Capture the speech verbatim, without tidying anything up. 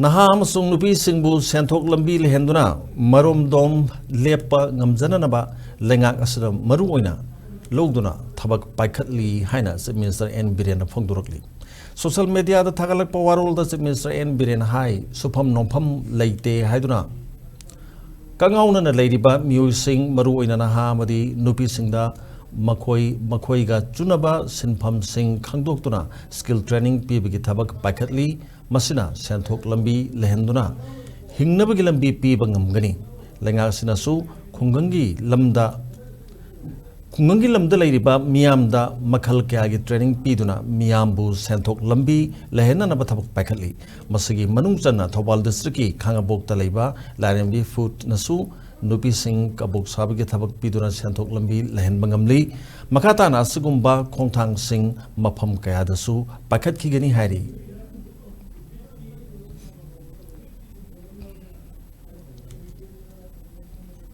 ꯅꯍꯥ ꯑꯃꯁꯨꯡ ꯅꯨꯄꯤꯁꯤꯡꯕꯨ ꯁꯦꯟꯊꯣꯛ ꯂꯝꯕꯤ ꯂꯩꯍꯟꯗꯨꯅ ꯃꯔꯣꯝꯗꯣꯝ ꯂꯦꯞꯄ ꯉꯝꯖꯅꯅꯕ ꯂꯩꯉꯥꯛ ꯑꯁꯤꯅ ꯃꯔꯨ ꯑꯣꯏꯅ ꯂꯧꯗꯨꯅ ꯊꯕꯛ ꯄꯥꯏꯈꯠꯂꯤ ꯍꯥꯏꯅ Chief Minister N ꯕꯤꯔꯦꯟꯅ ꯐꯣꯡꯗꯣꯔꯛꯂꯤ꯫ Social mediaꯗ ꯊꯥꯒꯠꯂꯛꯄ ꯋꯥꯔꯣꯜꯗ Chief Minister N Biren ꯍꯥꯏ, ꯁꯨꯐꯝ ꯅꯣꯝꯐꯝ ꯂꯩꯇꯦ ꯍꯥꯏꯗꯨꯅ ꯀꯉꯥꯎꯅꯅ ꯂꯩꯔꯤꯕ ꯃꯤꯑꯣꯏꯁꯤꯡ, ꯃꯔꯨꯑꯣꯏꯅ ꯅꯍꯥ ꯑꯃꯗꯤ ꯅꯨꯄꯤꯁꯤꯡꯗ ꯃꯈꯣꯏ ꯃꯈꯣꯏꯒ ꯆꯨꯅꯕ ꯁꯤꯟꯐꯝꯁꯤꯡ ꯈꯪꯗꯣꯛꯇꯨꯅ skill training ꯄꯤꯕꯒꯤ ꯊꯕꯛ ꯄꯥꯏꯈꯠꯂꯤ꯫ ꯃꯁꯤꯅ ꯁꯦꯟꯊꯣꯛ ꯂꯝꯕꯤ ꯂꯩꯍꯟꯗꯨꯅ ꯍꯤꯡꯅꯕꯒꯤ ꯂꯝꯕꯤ ꯄꯤꯕ ꯉꯝꯒꯅꯤ꯫ ꯂꯩꯉꯥꯛ ꯑꯁꯤꯅꯁꯨ ꯈꯨꯡꯒꯪꯒꯤ ꯂꯝꯗ ꯈꯨꯡꯒꯪꯒꯤ ꯂꯝꯗ ꯂꯩꯔꯤꯕ ꯃꯤꯌꯥꯝꯗ ꯃꯈꯜ ꯀꯌꯥꯒꯤ training ꯄꯤꯗꯨꯅ ꯃꯤꯌꯥꯝꯕꯨ ꯁꯦꯟꯊꯣꯛ ꯂꯝꯕꯤ ꯂꯩꯍꯟꯅꯅꯕ ꯊꯕꯛ ꯄꯥꯏꯈꯠꯂꯤ꯫ ꯃꯁꯤꯒꯤ ꯃꯅꯨꯡ ꯆꯟꯅ ꯊꯧꯕꯥꯜ districtꯀꯤ ꯈꯥꯉꯕꯣꯛꯇ ꯂꯩꯕ ꯂꯥꯏꯔꯦꯝꯕꯤ Foodꯅꯁꯨ ꯅꯨꯄꯤꯁꯤꯡ ꯀꯕꯣꯛ ꯁꯥꯕꯒꯤ ꯊꯕꯛ ꯄꯤꯗꯨꯅ ꯁꯦꯟꯊꯣꯛ ꯂꯝꯕꯤ ꯂꯩꯍꯟꯕ ꯉꯝꯂꯤ꯫ ꯃꯈꯥ ꯇꯥꯅ ꯑꯁꯤꯒꯨꯝꯕ ꯈꯣꯡꯊꯥꯡꯁꯤꯡ ꯃꯐꯝ ꯀꯌꯥꯗꯁꯨ ꯄꯥꯏꯈꯠꯈꯤꯒꯅꯤ ꯍꯥꯏꯔꯤ꯫